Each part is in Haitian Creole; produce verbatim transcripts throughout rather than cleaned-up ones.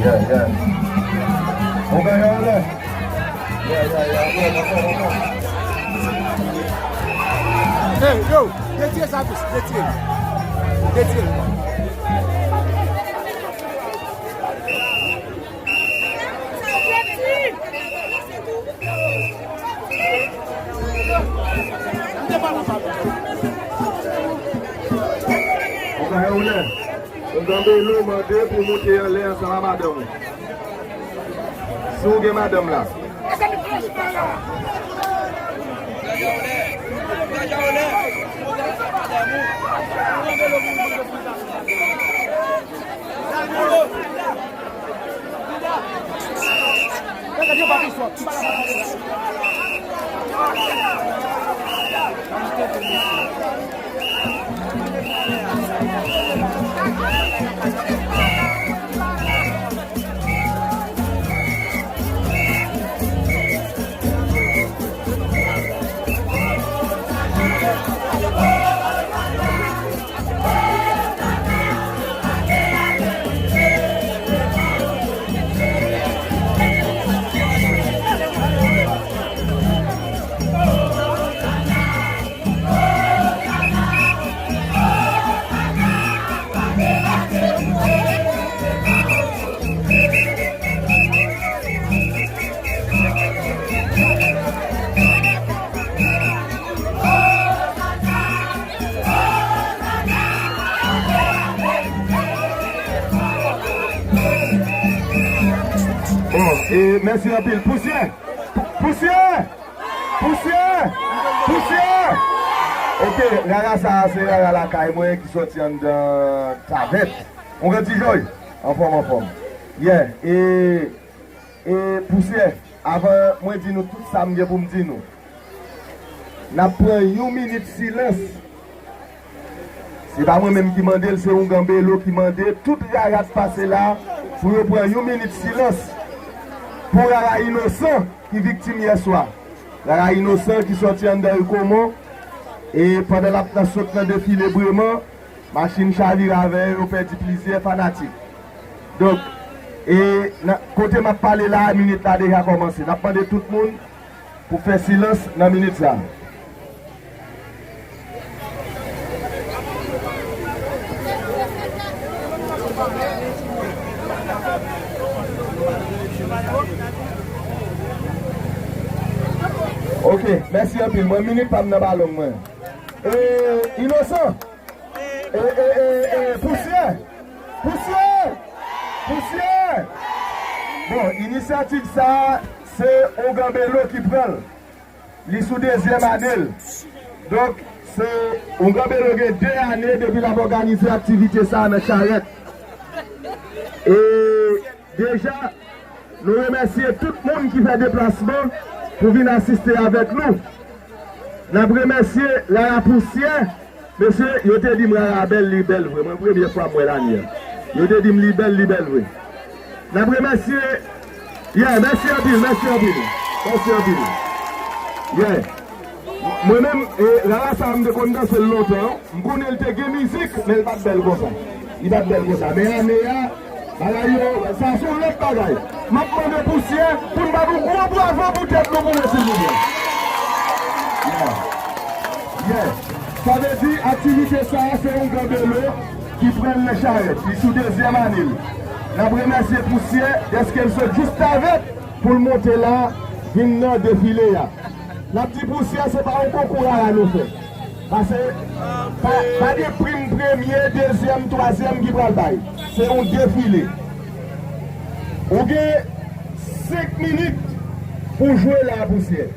Yeah, yeah. Ou gen yon anlè? Yeah, yeah, yeah. Hey, yo, retire sa plis, retire. Retire. Ou gen yon anlè? Yon granmèt mande pou w monte anlè ansanm ak madanm ou. Si w gen madanm la. Bon, e mèsi anpil. Pousyè! Pou-, pousyè! Pousyè! Pousyè! Ok, rara sa a se rara lakay mwen ki sòti anndan Tavèt. Ou gen ti joy? Anfòm, anfòm. Yeah, e, e pousyè, avan mwen di nou tout sa m gen pou m di nou, n ap pran yon minit silans. Se pa mwen menm ki mande l, se Oungan Belo ki mande tout rara k pase la pou yo pran yon minit silans pou rara Inosan ki viktim yèswa. Rara Inosan ki sòti anndan Rikomon, e pandan l ap nan sot nan defile Breman, machin chavire avè yo, yo pèdi plizyè fanatik. Donk, e nan, kote m ap pale la a, minit la deja kòmanse. N ap mande tout moun pou fè silans nan minit sa. Ok, mèsi anpil. Mwen, minit pa m nan pa long, mwen. E, Inosan. E, e, e, e, pousyè! Pousyè! Pousyè! Bon, inisyativ sa a, se Oungan Belo ki pran l. Li sou dezyèm ane l. Donk, se Oungan Belo gen de ane depi l ap òganize aktivite sa a nan Charèt. E deja, nou remèsye tout moun ki fè deplasman pou vin asiste avèk nou. N ap remèsye Rara Pousyè. Mesye, yo te di m Rara bèl, li bèl vre. Mwen, premye fwa m wè l ane a. Yo te di m li bèl, li bèl vre. N ap remèsye. Yeah, mèsi anpil, mèsi anpil. Mèsi anpil. Yeah. Mwen menm, e, Rara sa a, m te konn danse l lontan. M konnen l te gen mizik, men l pa t bèl konsa. Li pa t bèl konsa. Men ane a, bagay yo, sa se yon lòt bagay. M ap mande Pousyè pou n bat yon gwo bravo pou tèt nou pou mwen, silvouplè. Yeah. Yeah. Sa vle di, aktivite sa a, se Oungan Belo ki pran l nan Charèt. Li sou dezyèm ane l. N ap remèsye Pousyè dèske l sot jis Tavèt pou l monte la, vin nan defile a. N ap di Pousyè, se pa yon konkou rara nou fè. Paske pa, pa gen prim premye, dezyèm, twazyèm ki pral bay. Se yon defile. Ou gen senk minit pou jwe la, Pousyè.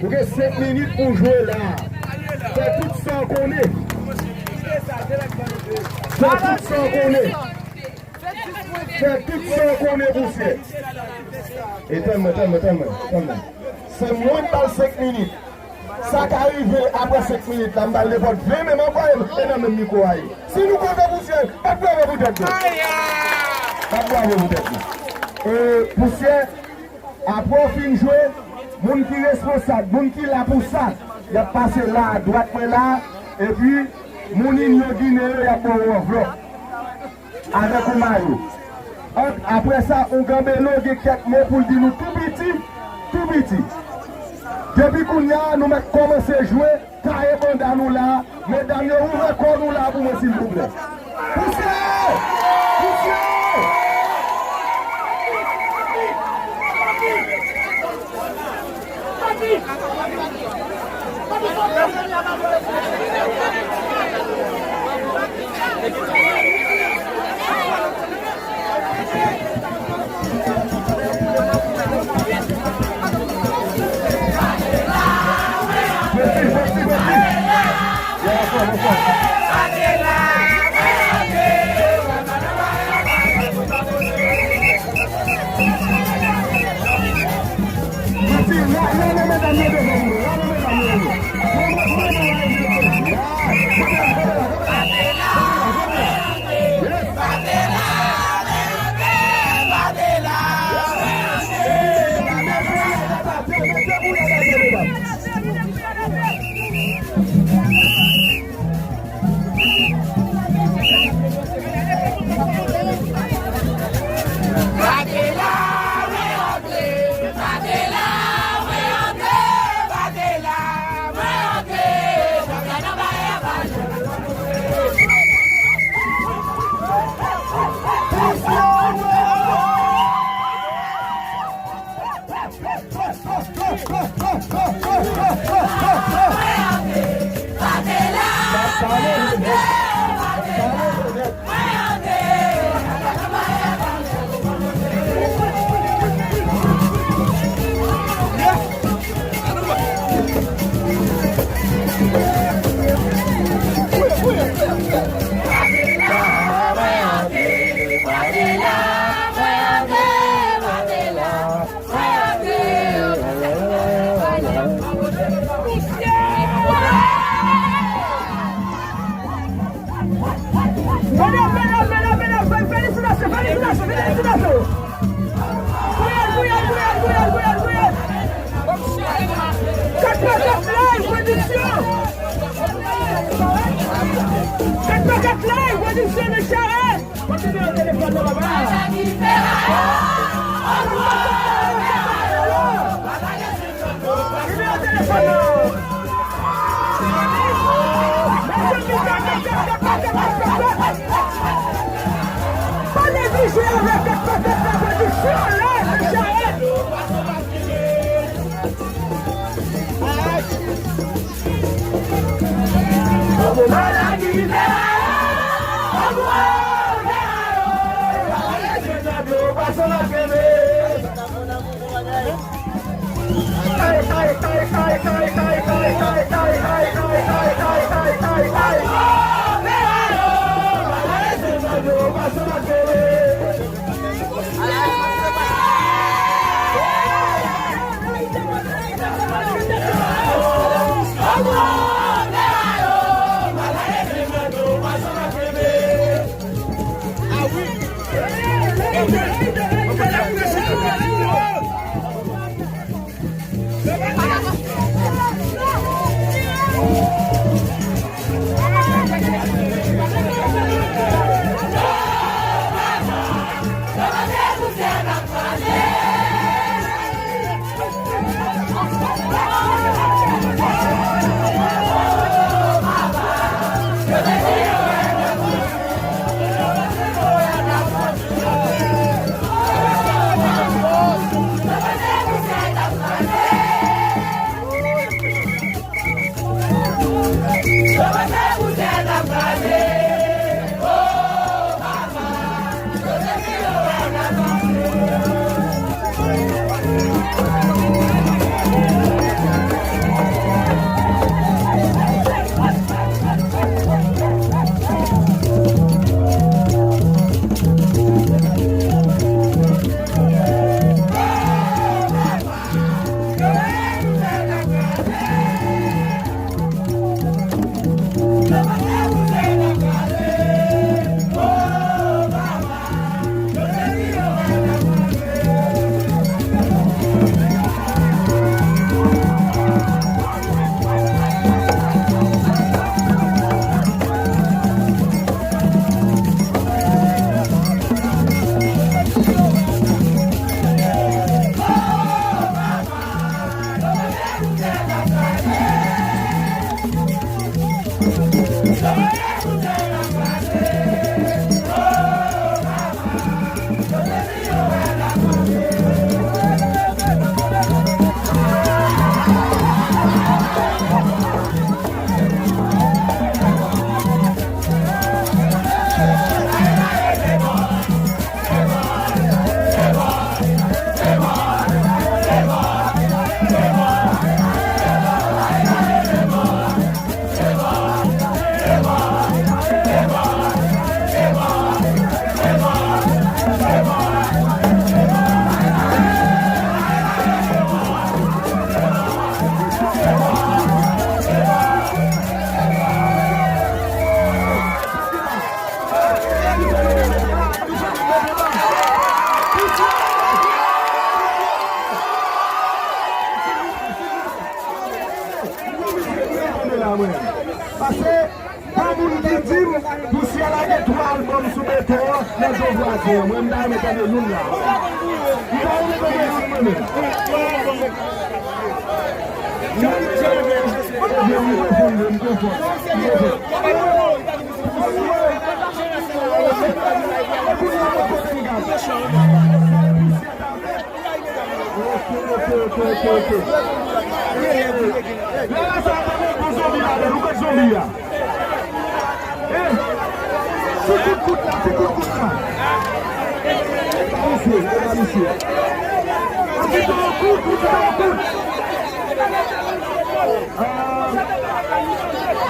Ou gen senk minit pou jwe la. Fè tout sa w konnen. Fè tout sa w konnen. Fè tout sa w konnen, Pousyè. E tann mwen, tann mwen, tann mwen, tann mwen. Se mwen k ba l senk minit. Sa ka rive apre senk minit la, m ba l nenpòt ven, men m anvoye l e nan menm mikwo a ye. Si nou kontan Pousyè, bat bravo pou tèt nou. Bat bravo pou tèt nou. E Pousyè, apre w fin jwe, moun ki responsab, moun ki la pou sa, y ap pase la, adwat mwen la, epi moun Inyon Ginen yo, y ap ba w yon anvlòp avèk yon mayo. Ant, apre sa, Oungan Belo gen kèk mo pou l di nou tou piti, tou piti. Depi kounye a, nou mèt kòmanse jwe, taye banda nou la, medam yo, ouvè kò nou la pou mwen, silvouplè. Pousyè! Pousyè! Medam, medam, medam, medam, felisitasyon, felisitasyon, felisitasyon. Gouyad, Gouyad, Gouyad, Gouyad, Gouyad, Gouyad. Kat pa kat Live Pwodiksyon. Kat pa kat Live Pwodiksyon nan Charèt. Kontinye telefòn nan, papa. Pa neglije avèk kat pa kat Live Pwodiksyon, Live nan Charèt. Mwen, m ta renmen tande youn la. M ta renmen tande youn, mwen menm. Ebyen, mikrofòn mwen, mikrofòn. Mikrofòn. Ok, ok, ok, ok, ok. Lè la sa a, tande pou zonbi la, nou kote zonbi a. Eh, ti kout kout la, ti kout kout la. Epa misye, epa misye. Kout, kout, kout, kout. Ah,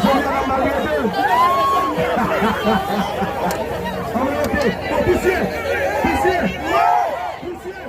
zanmi an ap maltrete l. Ann rete. Oh, pisye, pisye, pisye.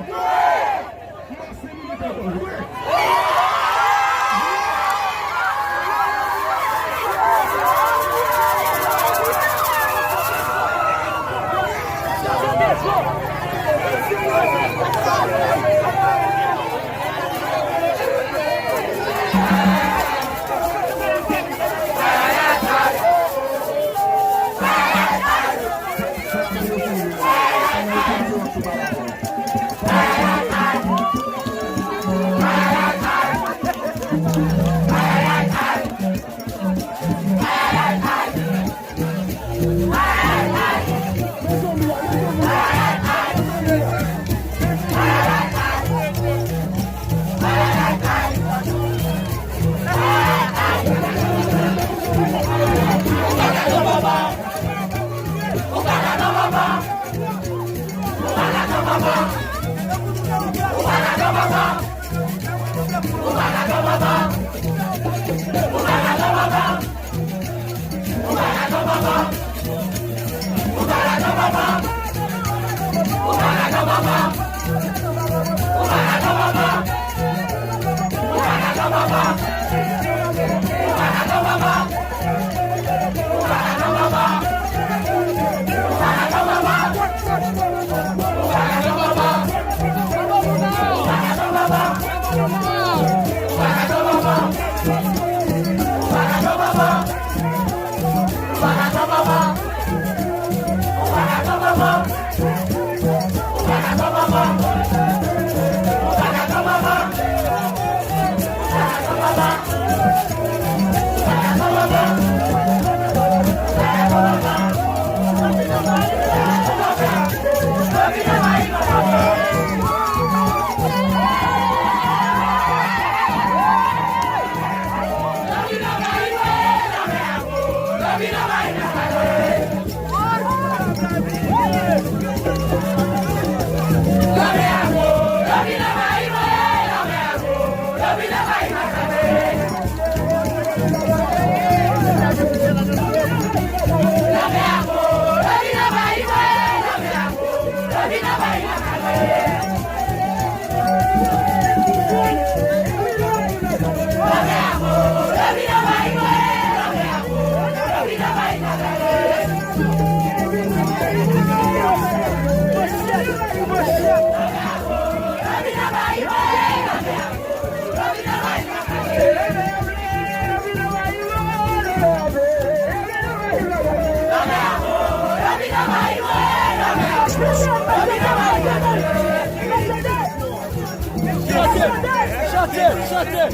Chante, chante, chante,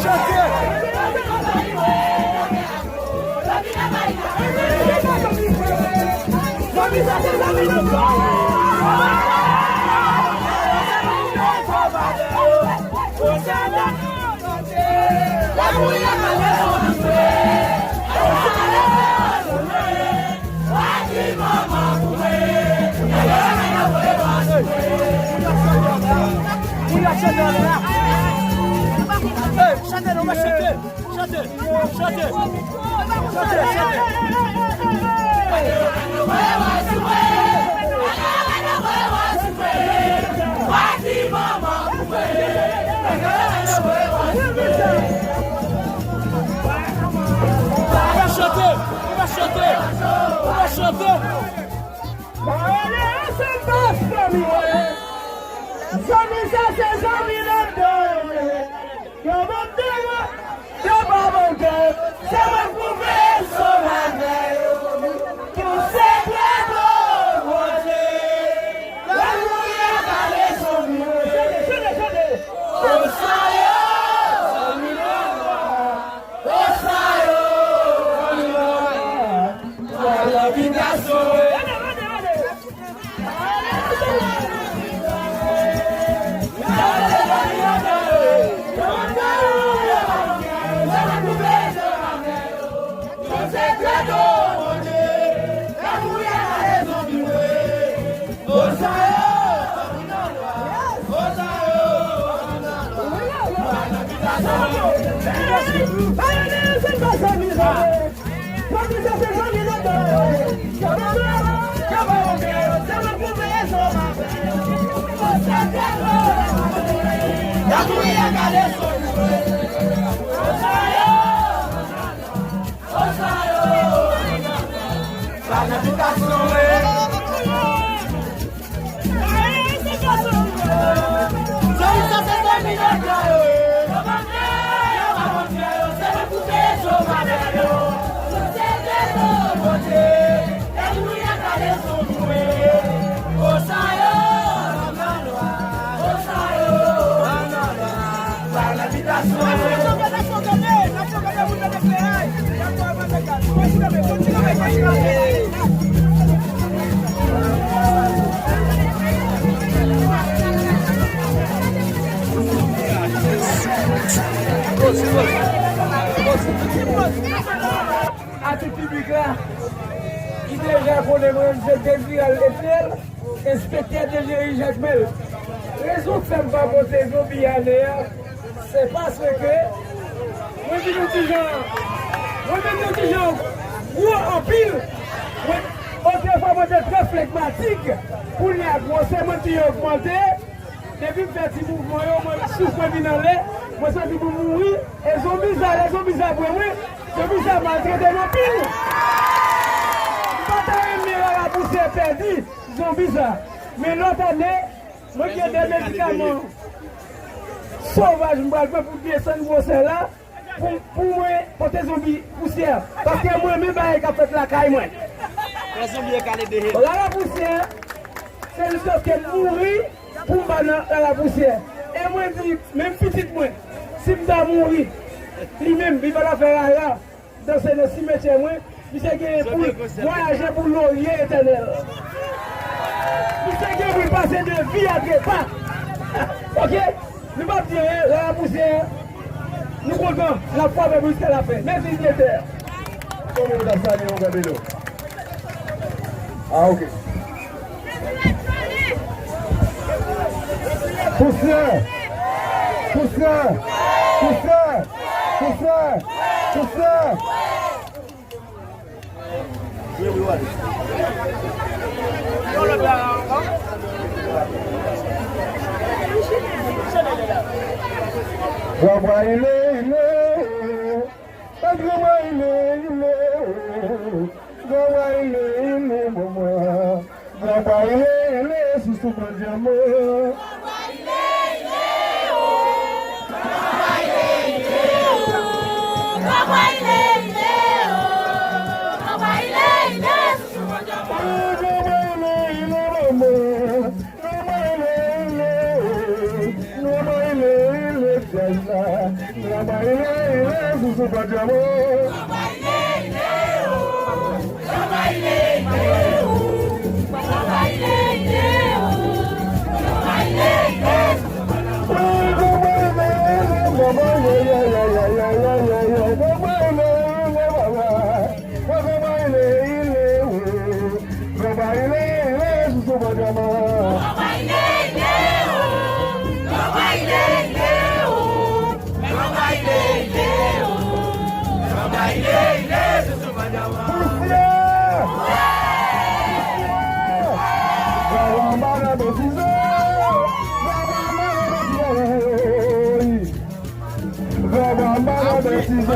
chante. Hey, chante, nou va chante. Chante, chante, chante, chante. Ou va chante, ou va chante, ou va chante. Zanmi sa se zanmi nan do. Yo ban m de yo, yo ban m de. Se mwen k pou veye sou lavè yo. Pou se trè bon Bondye. Atik piblik la, ki deja konnen mwen, se Desiral Etienne, enspektè D G I Jakmèl. Rezon k fè m pa pote zonbi ane a, se paske mwen vin yon ti jan, mwen vin yon ti jan gwo anpil. Mwen, otrefwa, mwen te trè flegmatik. Kounye a, gwosè mwen vin ogmante. Depi m fè ti mouvman yo, mwen, souf mwen vin anlè, mwen santi pou mouri. E zonbi sa, lè zonbi sa pran mwen, zonbi sa maltrete m anpil. M pa ta renmen Rara Pousyè pèdi zonbi sa. Men lòt ane, mwen gen de medikaman sovaj m pral pran pou desann gwosè la. Pou, pou mwen pote zonbi pousyè. Paske mwen renmen bagay k ap fèt lakay mwen. Fè zonbi e kale de hel. Rara Pousyè, se jiskaske m mouri pou m pa nan Rara Pousyè. E mwen di, menm pitit mwen, si m ta mouri, li menm, li pa ta fè rara. Danse nan simetyè mwen, misye genyen pou l vwayaje pou lorye etènèl. Misye genyen pou l pase de vi a trepa. Oke? Nou p ap di anyen, Rara Pousyè, nou kontan, n ap frape pou jiska lafen. Mèsi, direktè. Kòman nou ta salye yon gade nou? Ah, oke. Pousyè! Pousyè! Pousyè! Pousyè! Pousyè! Bwa bwa ile ile, bwa bwa ile ile. Granmwa ile ile manman. Granmwa ile ile sousou pandyanman. Granmwa ile ile manman. Granmwa ile ile, granmwa ile ile djaz la. Granmwa ile ile sousou pandyanman. Pousyè! Pousyè! Granmwa anba nan betize! Granmwa anba nan betize! Granmwa anba nan betize!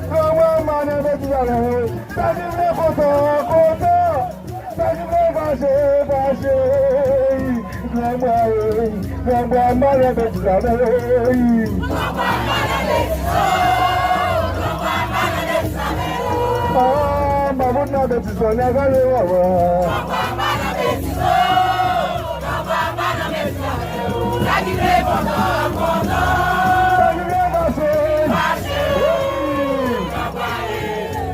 Granmwa anba nan betize! Sa ki vle kontan, kontan! Sa ki vle fache, fache, granmwa, granmwa malè betiz la, men, ah, m pa konn nan betiz la, nèg ale wawa. Sa ki vle kontan, kontan. Sa ki vle fache, fache. Granmwa ale,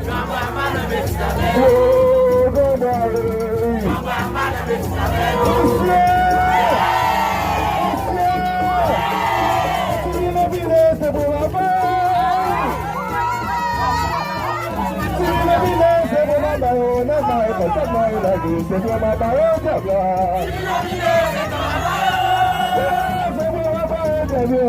granmwa pa nan betiz avè yo. Oh, granmwa ale. Granmwa pa nan betiz avè yo. Pousyè! Pousyè! Si li nan vile, se pou l ap bay. Si li nan vile, se pou l ap bay. Oh, nèg mare fè tèt mare lage, se granmwa pa yo dyab la. Si li nan vile, se pou l ap bay. Oh, se pou l ap bay, dyab la.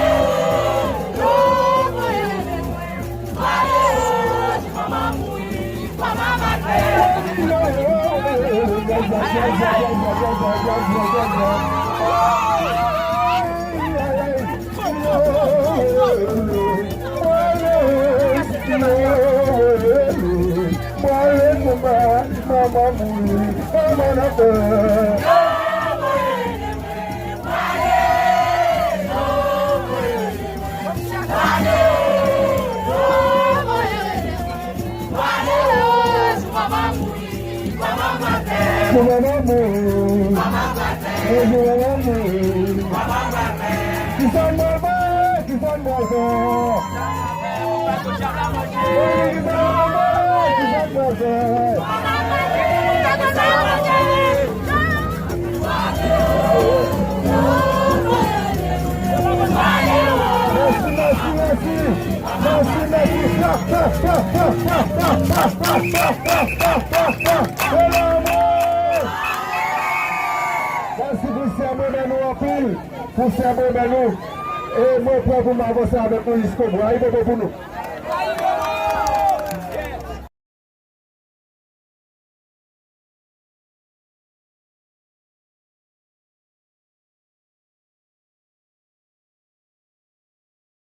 Pou mwen mouri. Pou mwen mouri. Kisa m pral fè? Kisa m pral fè? Kisa m pral fè? Kisa m pral fè? Mèsi, mèsi, mèsi. Mèsi, mèsi. Clap, clap, clap. Mèsi pou sèman nou anpil. Pou sèman nou. E mwen prè pou m avanse avèk nou jiskobou. Ayibobo pou nou.